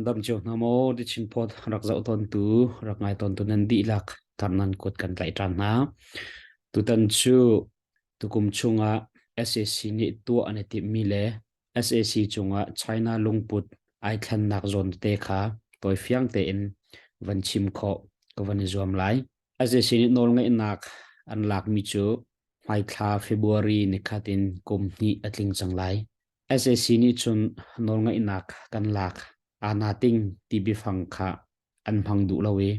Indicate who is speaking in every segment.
Speaker 1: Nan dam cio hna maw? Ti Chinpot rak zoh tawntu, rak ngai tawntu nan dihlak thar nan kut kan tlaih ṭhan hna. Tutan cu tukum chungah SAC nih tuah an i timhmi le SAC cungah China lungput ai thlennak zawn te kha tawifiang tein van chim khawh ka van i zuam lai. SAC nih nawlngeihnak an lakmi cu hmaithla February nikhat in kum hnih a tling cang lai. Sac nih cun nawlngeihnak kan lak aa-na-ting ti biafang kha an hmang duh lo i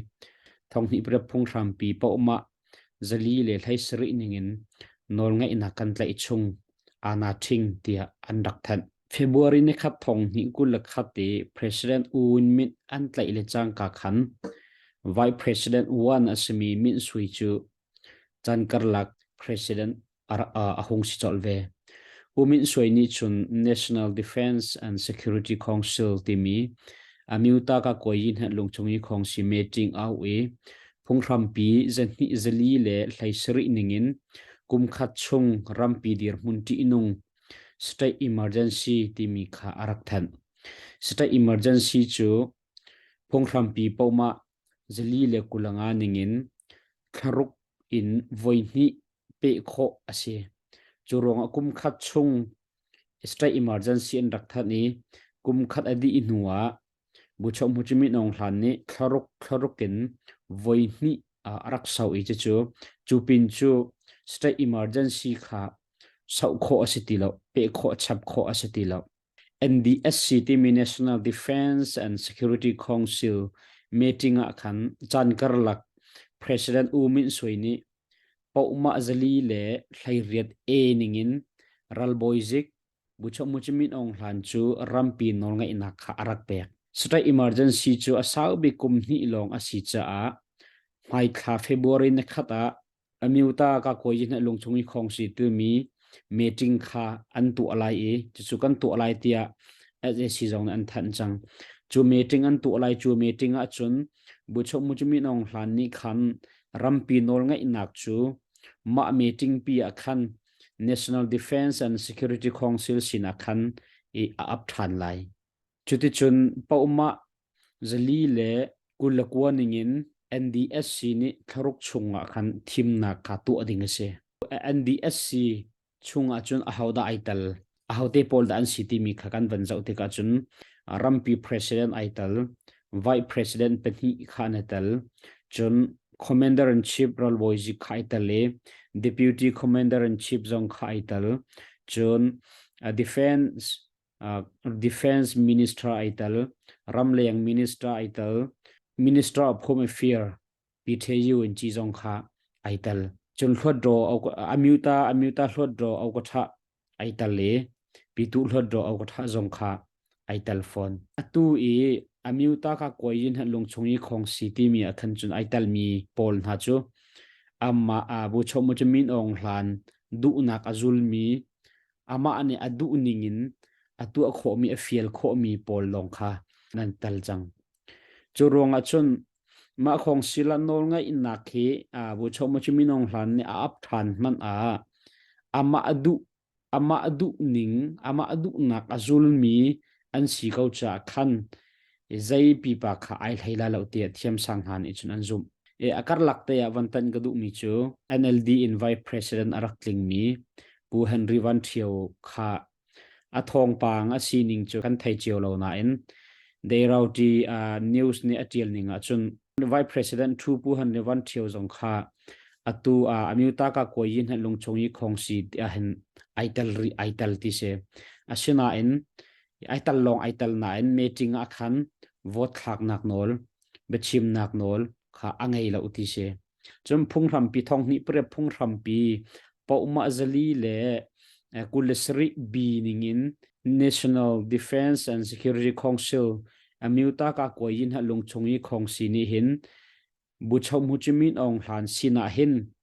Speaker 1: thonghnih pariat phunghrampi paohmah 417 ningin nawlngeihnak kan tlaih chung aa-na-ṭhing tiah an rak thanh. February nikhat thonghnih 21 i President U Win Myint an tlaih le cangka khan Vice President One a simi Myint Sui cu caan karlak President a hung si colh ve. U Myint Swe nih cun National Defense and Security Council timi Amyota ka kawi hnet lungchung i khongsi meeting au i phunghrampi zahnih zali le 17 ningin kum khat chung rampi dirhmun ṭihnung state emergency timi kha a rak thanh. State emergency cu phunghrampi paohmah zali le kulanga ningin thlaruk in voihnih peh khawh a si. Cu ruangah kum khat chung state emergency an rak thanh i kum khat a dih hnu ah Buchoh Hmuchimi Nawng Hlan nih thlaruk thlaruk in voihnih a rak sau i cucu cu pin cu state emergency kha sauh khawh a si ti lo, peh khawh chap khawh a si ti lo. NDSC timi National Defense and Security Council meeting ah khan caan karlak President U Myint Swe nih Pohmah 418 A ningin ralbawi zik Buchohmuci Min Aung Hlaing cu rampi nawlngeihnak kha a rak pek. State emergency cu a sau bik kum hnih lawng a si caah hmaithla February nikhat ah Amyota ka kawi hna lungchung i khawngsi timi meeting kha an tuah lai i cucu kan tuah lai tiah SAC zong nih an thanh cang. Cu meeting an tuah lai cu meeting ahcun Buchohmuci Min Aung Hlaing nih khan rampi nawlngeihnak cu mah meeting pi ah khan National Defense and Security Council sinah khan i a ap ṭhan lai. Cuticun paohmah 429 ningin NDSC nih thlaruk chungah khan thimnak kha tuah ding a si. NDSC chungah cun ahodah ai tel ahote pawl dah an si timi kha kan van zoh tikah cun rampi president ai tel vice president pahnih kha an i tel cun commander in chief ralbawi zik kha ai tel i deputy commander in chief zong kha ai tel cun defense defense minister ai tel ramleng minister ai tel minister of home affairs PTU in ci zong kha ai tel. Cun hluatdaw amyuta amyuta hluatdaw au ka tha ai tel i pitu hluatdaw au ka tha zong kha ai tel fawn. Atu i amyuta ka koi in han lungchung i khong si timi a khan cun ai tel mi pawl hna cu amma a bu chomu cu min ong hlan duhnak a zulmi amah nih a duh ning in a tuah khawhmi a fial khawhmi pawl lawng kha nan tel cang. Cu ruangah cun mah khawngsil ah nawlngaihnak hi Vuchohmachi Minung Hlan nih a ap ṭhan hmanh ah amah a duh amah a duh ning amah a duhnak a zulmi an si ko caah khan zei pipa kha ai hlei lai lo tiah thiamsang hna nih cun an zumh. E, a karlak te ah van tanh ka duhmi cu NLD in Vice President a rak tlingmi Pu Henry Van Ṭhio kha A thawngpang a sining cu kan thei cio lo nain Deirauti uh, news nih a ṭial ning ahcun Vice President Thu Pu Han le Van Ṭhio zong kha atu ah Amyuta ka kawi yin han lungchung i khongsi ti ahhin ai tel ri ai tel ti si. Asinain ai tal lawng ai tel nain meeting ah khan vote thlaknak nawl biachimnak nawl kha a ngei lo ti si. Cun phunghrampi thonghnih pariat phunghrampi pohmah 427 B ningin National Defense and Security Council Amyuta ka kuai yin ha lungchung i khongsi nih hin Buchoh Muchimin Aung Hlan sinah hin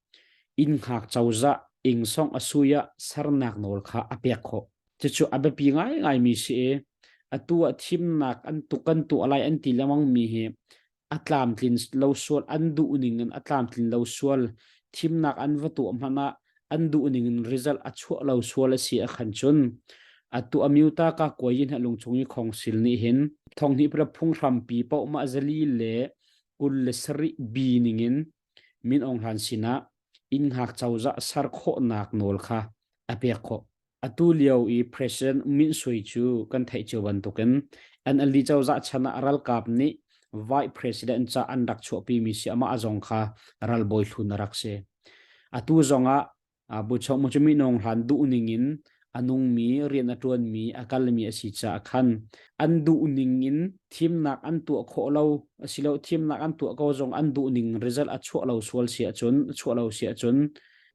Speaker 1: inn hngak cozah ing song a sui ah sernak nawl kha a pek khawh. Cucu a biapi ngaingaimi si i atu ah thimnak an tuk kan tuah lai an ti lengmang mi hi a tlamtlin lo sual an duh ning in a tlamtlin lo sual thimnak an va tuah hmanh ah an duh ning in result a chuah lo sual a si a khan cun. Atu Amyota ka kuai in lungchung i khongsil nih hin thonghnih pala phunghrampi paohmah zali le 27 bi ningin Min Aung Hlaing sinah inn hngak cozah ser khawhnak nawl kha a pek khawh. Atu lio i President Min Sui cu kan theih cio bantukin NLD cozah chan ah ralkap nih Vice President ca an rak chuahpimi si amah zong kha ralbawi hlun a rak si. Atu zongah Buchok mu cu minung hlan duh ning in a nungmi, rian a ṭuanmi, a kalmi a si caah khan an duh ning in thimnak an tuah khawh lo asilo thimnak an tuah ko zong an duh ning result a chuah lo sual si ahcun chuah lo si ahcun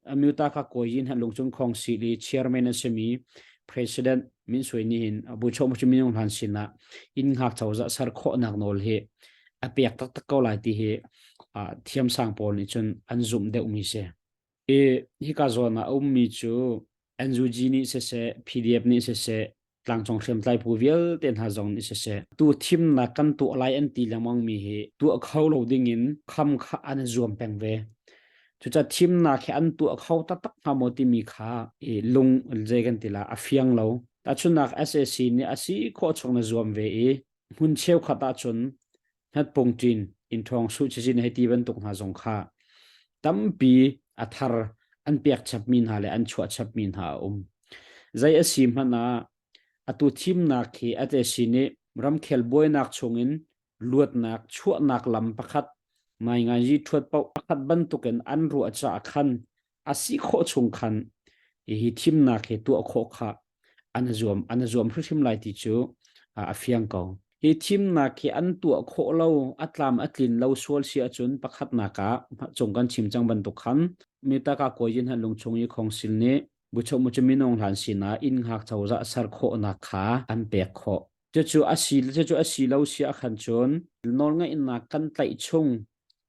Speaker 1: Amyota kha kawi in lungcung khong si li chairman a simi president Min Sui nih hin Buchok mu cu minung hlan sinah inn hngak cozah ser khawhnak nawl hi a pek taktak ko lai ti hi thiamsang pawl nih cun an zumh deuhmi si. I hika zawn ah a ummi cu NUG nih siseh, PDF nih siseh, tlangcung hriamtlai phu vialte hna zong nih siseh, tu thimnak kan tuah lai an ti lengmang mi hi tuah kho lo ding in kham kha an i zuam peng ve. Cucaah thimnak hi an tuah kho taktak hnga maw timi kha i lung zei kan ti la a fiang lo. Tahchunhnak SAC nih a si khawh chung na zuam ve i hmun cheukhat ahcun hnatpungṭin innṭhawng suhcizin hei ti bantuk hna zong kha tampi a thar an pek chapmi hna le an chuah chapmi hna a um. Zei a si hmanh ah atu thimnak hi a te si nih ramkhel buainak chungin luatnak chuahnak lam pakhat ngaingai ṭhuat paoh pakhat bantukin an ruah caah khan a si khawh chung khan hi thimnak hi tuah khawh kha an zuam an zuam hrimhrim lai ti cu a fiang ko. Hi thimnak hi an tuah khawh lo a tlam a tlin lo sual si ahcun pakhatnak ah cung kan chim cang bantuk khan mitaka kawin han lungchung i khongsil nih buchok mu minung hlan sinah inn hngak cozah ser khawhnak kha an pek khawh. Cucu a si cucu a si lo si ahkhan cun nawlngaihnak kan tlaih chung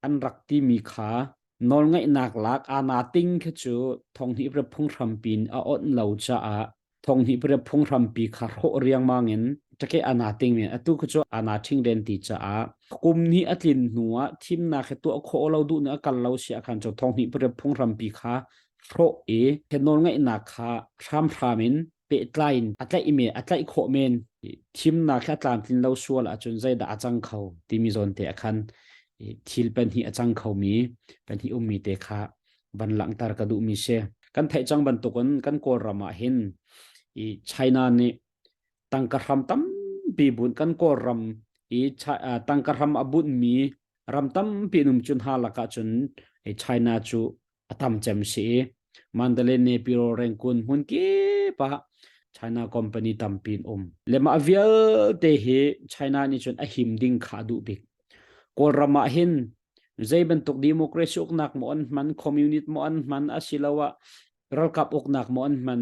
Speaker 1: an rak timi kha Nawlngaihnak lak aa ting khi cu thonghnih pariat phunghrampi in a onh lo caah thonghnih pariat phunghrampi kha hrawh riangmang in ṭake aa ting men. Atu khi cu aa ṭhing len ti caah kum hnih a tlin hnu ah thimnak hi tuah khawh lo duhnak a kal lo si ahkhan cu thonghnih pariat phunghrampi kha hrawh i nawlngaihnak kha hramhram in pehtlai in a tlaih men a tlaih khawh men. Thimnak hi a tlamtlin lo sual ahcun zeidah a cang kho timi zawn te ah khan thil pahnih a cang khomi pahnih ummi te kha van langhter ka duhmi si. Kan theih cang bantukin kan Kawlram ah hin i China nih tangka hram tampi bunh kan Kawlram i tangka hram a bunhmi ram tampi an um cun hna lakah cun China cu a tam cem si i Mandalay Nepiro Rangoon hmun kip ah China company tampi an um. Le mah vialte hi China nih cun a him ding kha a duh bik. Kawlram ah hin zei bantuk democracy uknak maw an hman, communist maw an hman, asiloah ralkap uknak maw an hman,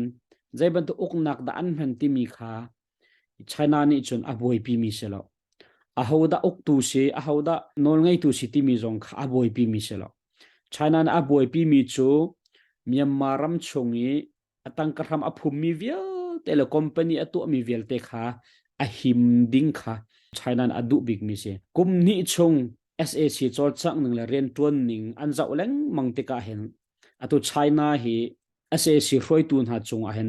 Speaker 1: zei bantuk uknak dah an hman timi kha China nih cun a buaipi mi si lo. Ahodah uktu si, ahodah nawlngeitu si timi zong kha a buaipi mi si lo. China nih a buaipi mi cu Myanmar ram chung i a tangka hram a phummi vialte le company a tuahmi vialte kha a him ding kha China nih a duh bikmi si. Kum hnih chung SAC cawlcangh ning le rianṭuan ning an zoh lengmang tikah hin atu China hi SAC hruaitu hna cungah hin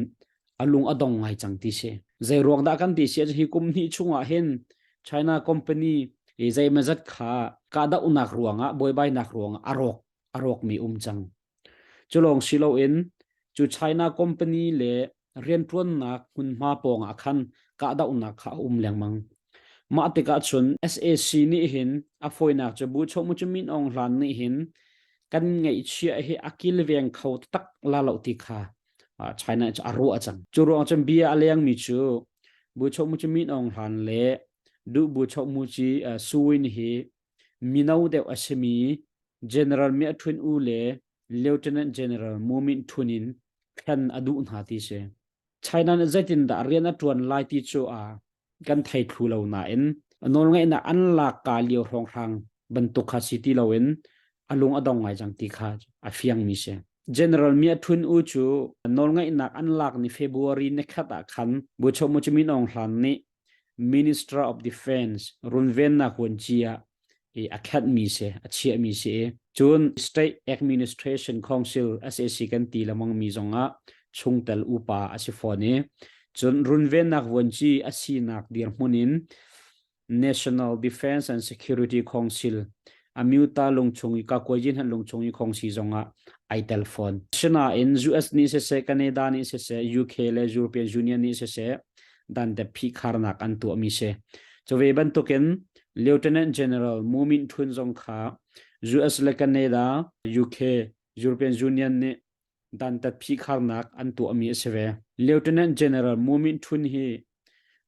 Speaker 1: a lung a dong ngai cang ti si. Zei ruang dah kan ti si hi kum hnih chungah hin China company zeimazat kha kahdohnak ruangah buaibainak ruangah a rawk a rawkmi um cang. Cu lawng si loin cu China company le rianṭuannak hmunhma pawngah khan kahdohnak kha a um lengmang. Mah tikah cun SAC nih hin a fawinak cu Bu Choh Mu Min Aung Hlaing nih hin kan ngaihchiah hi a kilveng kho tak la lo ti kha China cu a ruah cang. Cu ruang cun bia a lengmi cu Bu Choh Mu Min Aung Hlaing le Duh Bu Choh Mu Ci Su Win hi mino deuh a simi General Mya Htun U le Lieutenant General Mu Min Htun in thlen a duh hna ti si. China nih zeitindah rian a ṭuan lai ti cu a kan thei thlu lo nain nawlngeihnak an lak ka lio hrawnghrang bantuk kha si ti loin a lung a dong ngai cang ti kha a fiangmi si. General Mya Htun U cu nawlngeihnak an lak ni February nikhat ah khan Buchoh Mu Min Aung Hlaing nih Minister of Defense runvennak vuanci ah i a khenhmi si, a chiahmi si i cun State Administration Council SAC kan ti lengmangmi zongah chungtel upa a si fawn i. Cun runvennak vuanci a sinak dirhmun in National Defense and Security Council Amyota lungchung i Kakuajin han lungchung i khongsi zongah ai tel fawn. Sinain US nih siseh, Canada nih siseh, UK le European Union nih siseh dan te phihkharnak an tuahmi si. Cu ve bantukin Lieutenant General Mu Min Htun zong kha US le Canada, UK, European Union nih dantat phihkharnak an tuahmi a si ve. Lieutenant General Mu Min Htun hi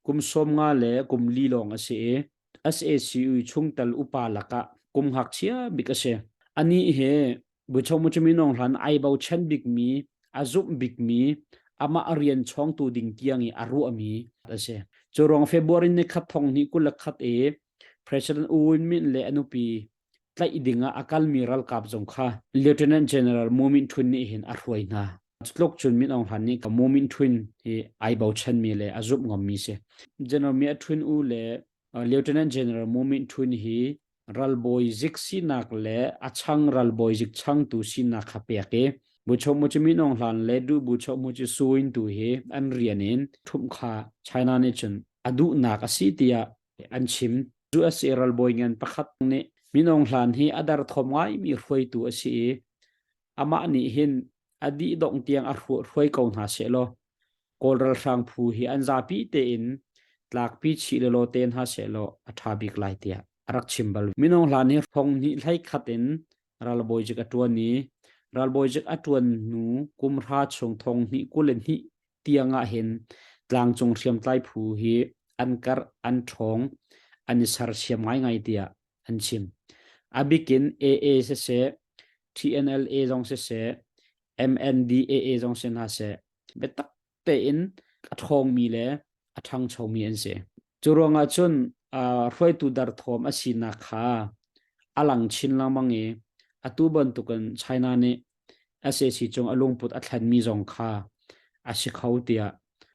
Speaker 1: kum 50 le kum li lawng a si i SACU chungtel upa lakah kum ngakchia bik a si. Anih hi Buchomu Minong hlan ai bochan bikmi, a zumh bikmi, amah rian chawngtu ding tiang i a ruahmi a si. Cu ruang February ni khat thong hnih 21 i President U Win Myint le a nupi tlaih ding ah a kalmi ralkap zong kha Lieutenant General Mu Min Htun nih hin a hruai hna. Cutluk cun Min Aung Hlaing nih Mu Min Htun hi ai bochanmi le a zumh ngammi si. General Mya Htun U le Lieutenant General Mu Min Htun hi ralbawi zik sinak le a chang ralbawi zik changtu sinak kha pek i Buchoh Mu Min Aung Hlaing le Du Buchoh Mu Suin tu hi an rian in ṭhumh kha China nih cun a duhnak a si tiah an chim. USA ralbawi ngan pakhat nih Min Aung Hlaing hi a derthawm ngaimi hruaitu a si i amah nih hin a dih dongh tiang a hruai ko hna sehlaw Kawl ralhrang phu hi an zapi tein tlakpi chih lelaw te hna sehlaw a ṭha bik lai tiah a rak chim bal. Min Aung Hlaing hi thong hnih hlei khat in ralbawi zik a ṭuan i ralbawi zik a ṭuan hnu kum hra chung thong hnih 22 tiang ah hin tlangcung hriamtlai phu hi an karh, an ṭhawng, an i sersiam ngaingai tiah an chim. A bikin AA siseh, TNLA zong siseh, MNDAA zong si hna seh, biatak tein a ṭhawngmi le a ṭhangchomi an si. Cu ruangah cun hruaitu darthawm a sinak kha a lang chin lengmang i atu bantukin China nih sac cung a lungput a thlenmi zong kha a si kho tiah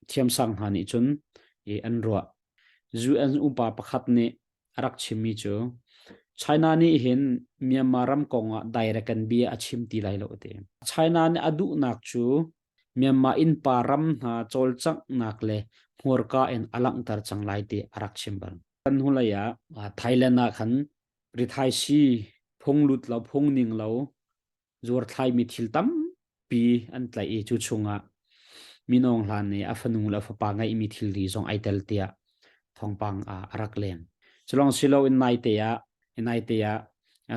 Speaker 1: thiamsang hna nih cun an ruah. UN upa pakhat nih a rak chimmi cu China nih hin Myanmar ram kongah direct in bia a chim ti lai lo a ti. China nih a duhnak cu Myanmar innpa ram hna cawlcanghnak le hmurka in a langhter cang lai ti a rak chim bal. Kan hnulei ah Thailand ah khan rithaisii phung lut lo phung ning lo zuarthlaimi thil tampi an tlaih i cu chungah Min Aung Hlaing nih a fanu le a fapa ngeihmi thilri zong ai tel tiah thawngpang ah a rak leng. Culong siloin naite ah naite ah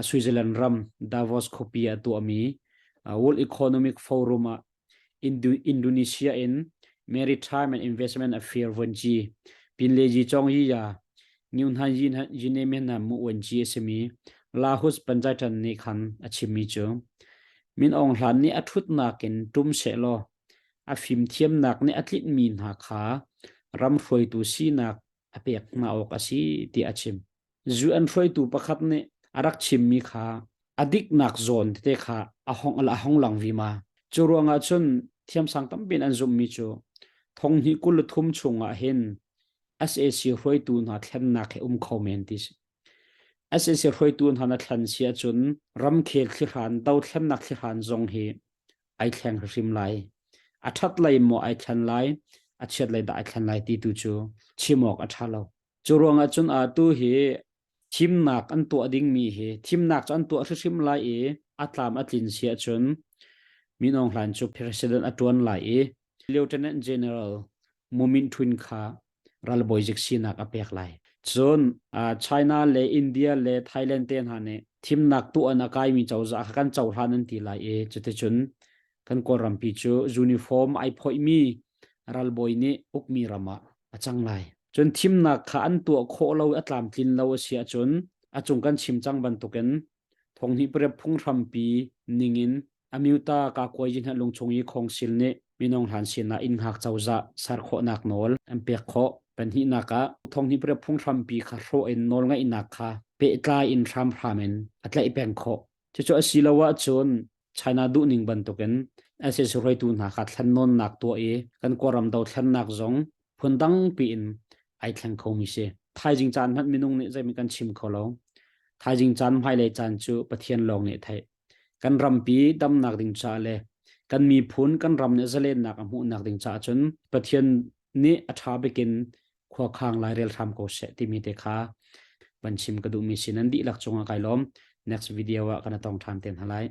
Speaker 1: Switzerland ram Davos khuapi ah tuahmi World Economic Forum ah Indonesia in Maritime and Investment Affair vuanci Pinleji Chongyi ya Nyunhan Yinemen mu vuanci a simi Lahus Panjaitan nih khan a chimmi cu Min Aung Hlaing nih a ṭhutnak in ṭum sehlaw a fimthiamnak nih a tlinhmi hna kha ram hruaitu sinak a pek hna awk a si tiah a chim. UN hruaitu pakhat nih a rak chimmi kha a diknak zawn tete kha a hong a hong lang vima. Cu ruangah cun thiamsang tampi in an zumhmi cu thong hnih 23 chungah hin SAC hruaitu hna thlennak he um kho men ti si. SAC hruaitu hna na thlen si ahcun ramkhel thlihran dothlennak thlihran zong hi ai thleng hrim lai. A ṭhat lei maw ai thlen lai, a chiat lei dah ai thlen lai ti tu cu chim awk a ṭha lo. Cu ruangah cun atu hi thimnak an tuah dingmi hi thimnak cu an tuah hrimhrim lai i a tlam a tlin si ahcun Min Aung Hlaing cu president a ṭuan lai i Lieutenant General Mu Min Htun kha ralbawi zik sinak a pek lai. Cun China le India le Thailand te hna nih thimnak tuah in a kaimi cozah kha kan cohlan an ti lai i cuticun kan Kawlrampi cu uniform ai phoihmi ralbawi nih ukmi ram ah a cang lai. Cun thimnak kha an tuah khawh lo a tlamtlin lo a si ahcun a cung kan chim cang bantukin thonghnih pariat phunghrampi ningin Amyota Kakuai hna lungchung i khawngsil nih minung hlan sinah inn hngak cozah ser khawhnak nawl an pek khawh. Pahnihnak ah thonghnih pariat phunghrampi kha hrawh in nawlngeihnak kha pehtlai in hramhram in a tlaih peng khawh. Cucu a si lo ahcun China duhning bantukin sac hruaitu hna kha thlennawnnak tuah i kan Kawlram dothlennak zong phundang piin ai thleng khomi si. Thaizing caan hmanh minung nih zeihmanh kan chim kho lo. Thaizing caan hmailei caan cu Pathian lawng nih a theih. Kan rampi damnak ding caah le kan miphun kan ram nih zalennak a hmuhnak ding caah cun Pathian nih a ṭha bikin khua khang lai rel hram ko seh timi te kha van chim ka duhmi si nan dihlak cungah kai lawm. Next video ah kan tong ṭhan te hna lai.